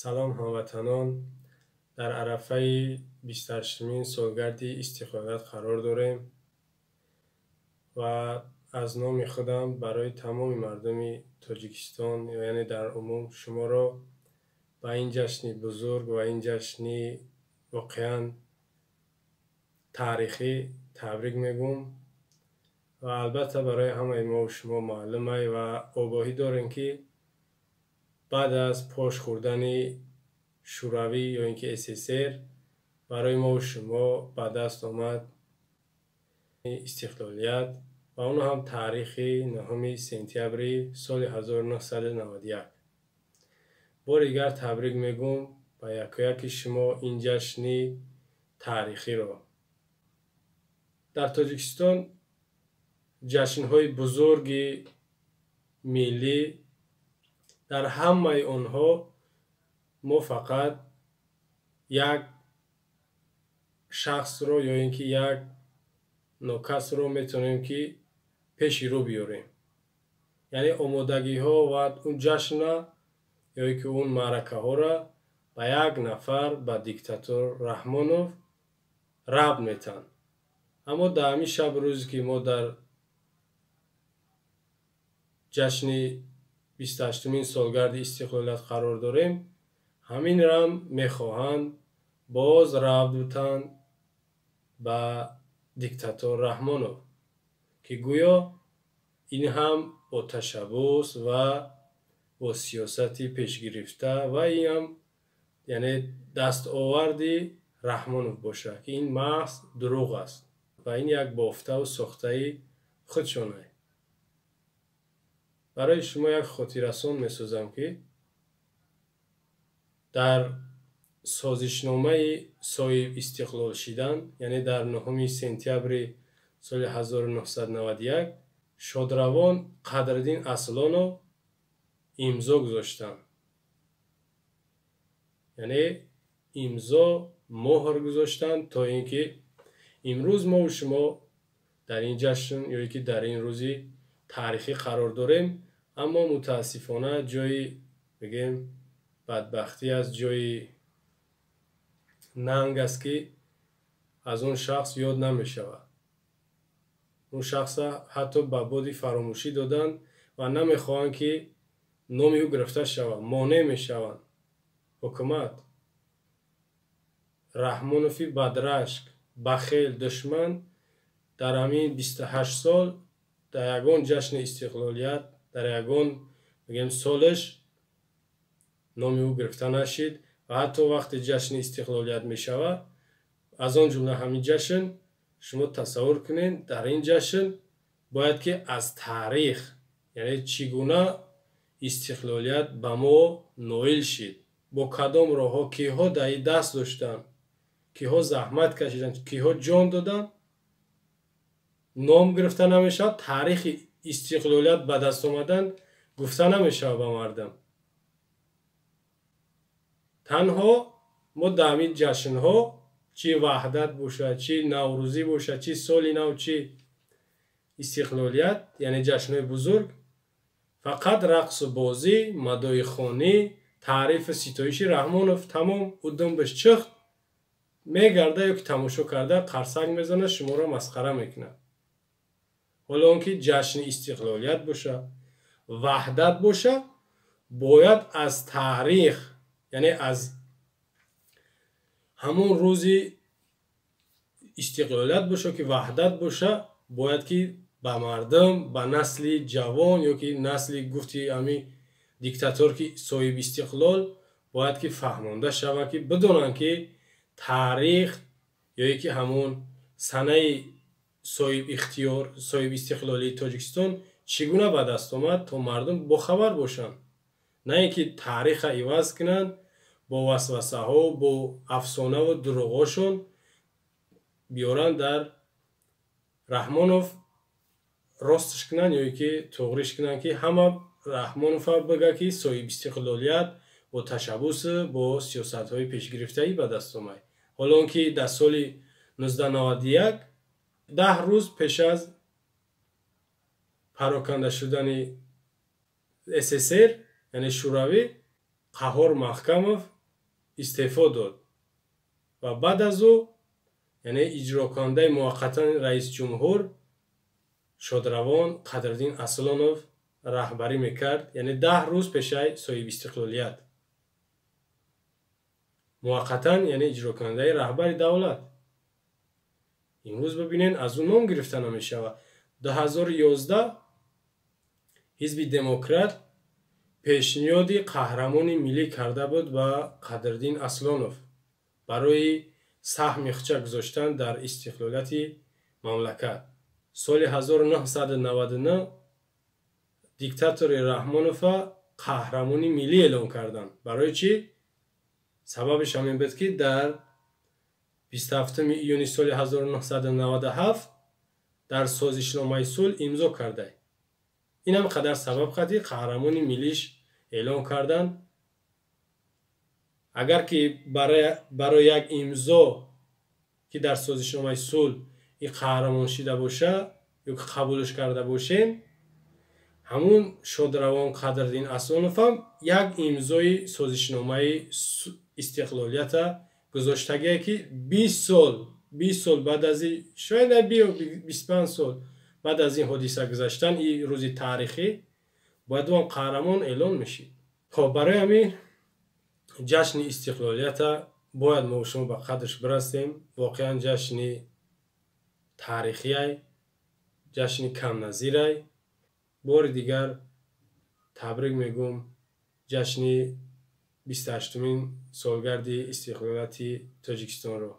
Салом, ҳамватанон! Дар арафаи 28-умин солгарди истиқлолият қарор дорем ва аз номи худам барои тамоми мардуми Тоҷикистон, яъне дар умум, шуморо ба ин ҷашни бузург ва ин ҷашни воқеан таърихӣ табрик мегӯм. Ва албатта, барои ҳамаи мо шумо маълумай ва огоҳӣ дорем, ки баъд аз пош хӯрдани Шӯравӣ ё ин ки СССР барои мову шумо ба даст омад истиқлолият ва он ҳам таърихи 9 сентябри соли 1991. Бори дигар табрик мегӯм ба якояки шумо ин ҷашни таърихиро. Дар Тоҷикистон ҷашнҳои бузурги миллӣ, дар ҳамаи онҳо мо фақат як шахсро ё ин ки як нокасро метавонем, ки пеши рӯ биёрем, яъне омодагиҳо ва он ҷашнра ё ин ки он маъракаҳоро ба як нафар, ба диктатор Раҳмонов рабт метаҳанд. Аммо дар ҳамин шабу рӯзе, ки мо дар ҷашни 28-умин солгарди истиқлолият қарор дорем, ҳаминрам мехоҳанд боз рабт бутанд ба диктатор Раҳмонов, ки гӯё ин ҳам бо ташаббус ва бо сиёсати пешгирифта ва ин ҳам, яъне, дастоварди Раҳмонов бошад, ки ин маҳз дурӯғ аст ва ин як бофтаву сохтаи худшонае. Барои шумо як хотиррасон месозам, ки дар созишномаи соҳиб истиқлол шидан, яъне дар 9 сентябри соли 1991, шодравон Қадриддин Аслонов имзо гузоштанд, яъне имзо, муҳр гузоштанд, то ин ки имрӯз мову шумо дар ин ҷашн ё ин ки дар ин рӯзи таърихӣ қарор дорем. Аммо мутаассифона, ҷои, бигем, бадбахтӣ аст, ҷои нанг аст, ки аз он шахс ёд намешавад. Он шахса ҳатто ба боди фаромӯшӣ доданд ва намехоҳанд, ки номи ӯ гирифта шавад, монеъ мешаванд. Ҳукумат Раҳмонови бадрашк, бахел, душман дар ҳамин 28 сол дар ягон ҷашни истиқлолият, дар ягон, бигем, солаш номи ӯ гирифта нашид. Ва ҳатто вақте ҷашни истиқлолият мешавад, аз он ҷумла ҳамин ҷашн, шумо тасаввур кунед, дар ин ҷашн бояд ки аз таърих, яъне чӣ гуна истиқлолият ба мо ноил шид, бо кадом роҳҳо, киҳо дар ин даст доштанд, киҳо заҳмат кашиданд, киҳо ҷон доданд, ном гирифта намешавад. Таърихи истиқлолият ба даст омадан гуфта намешавад ба мардум. Танҳо мо дар ҳамин ҷашнҳо, чӣ Ваҳдат бошад, чӣ Наврӯзӣ бошад, чӣ Соли нав, чӣ истиқлолият, яъне ҷашнҳои бузург, фақат рақсу бозӣ, мадоихонӣ, таърифу ситоиши Раҳмонов, тамом. Ӯ думбаш чихт мегарда ё ки тамошо карда қарсак мезанад, шуморо масхара мекунад. Ҳоло он ки ҷашни истиқлолият боша, Ваҳдат боша, бояд аз таърих, яъне аз ҳамон рӯзи истиқлолият боша ки Ваҳдат боша, бояд ки ба мардум, ба насли ҷавон ё ки насли гуфти ҳамин диктатор, ки соҳиби истиқлол, бояд ки фаҳмонда шавад, ки бидонанд, ки таърих ё ки ҳамон санаи соҳиб ихтиёр, соҳиби истиқлолии Тоҷикистон чӣ гуна ба даст омад, то мардум бохабар бошанд, на ин ки таъриха иваз кунанд, бо васвасаҳо, бо афсонаву дурӯғҳошон биёранд, дар Раҳмонов ростш кунанд ё ки туғриш кунанд, ки ҳама Раҳмонова бигӯяд, ки соҳиби истиқлолият бо ташаббусу бо сиёсатҳои пешгирифтаӣ ба даст омад. Ҳоло он ки дар соли 1991, 10 рӯз пеш аз пароканда шудани СССР, яъне Шӯравӣ, Қаҳҳор Маҳкамов истеъфо дод ва баъд аз ӯ, яъне иҷрокунандаи муваққатан раисҷумҳур шодравон Қадриддин Аслонов раҳбарӣ мекард, яъне 10 рӯз пешаи соҳибистиқлолият муваққатан, яъне иҷрокунандаи раҳбари давлат. Имрӯз бибинед, аз ӯ ном гирифта намешавад. 2011 Ҳизби Демократ пешниҳоди қаҳрамони миллӣ карда буд ба Қадриддин Аслонов барои саҳми худша гузоштан дар истиқлолияти мамлакат. Соли 1999 диктатори Раҳмонова қаҳрамони миллӣ эълон карданд. Барои чӣ? Сабабаш ҳамин буд, ки дар 27 июни соли 1997 дар созишномаи сулҳ имзо карда. Инам қадар сабаб қади қаҳрамони миллиш эълон карданд. Агар ки барои як имзо, ки дар созишномаи сулҳ и қаҳрамон шида боша ё ки қабулш карда бошем, ҳамун шодравон Қадриддин Аслоновам як имзои созишномаи истиқлолията гузоштагие, ки 20 сол, 20 сол баъд аз шояд биё 25 сол баъд аз ин ҳодиса гузаштан, и рӯзи таърихӣ бояд он қаҳрамон эълон мешид. Хоб, барои ҳамин ҷашни истиқлолията бояд мо шумо ба қадрш бирасем. Воқеан ҷашни таърихиай, ҷашни камназирай. Бори дигар табрик мегӯм ҷашни 28-умин солгарди истиқлолияти Тоҷикистонро.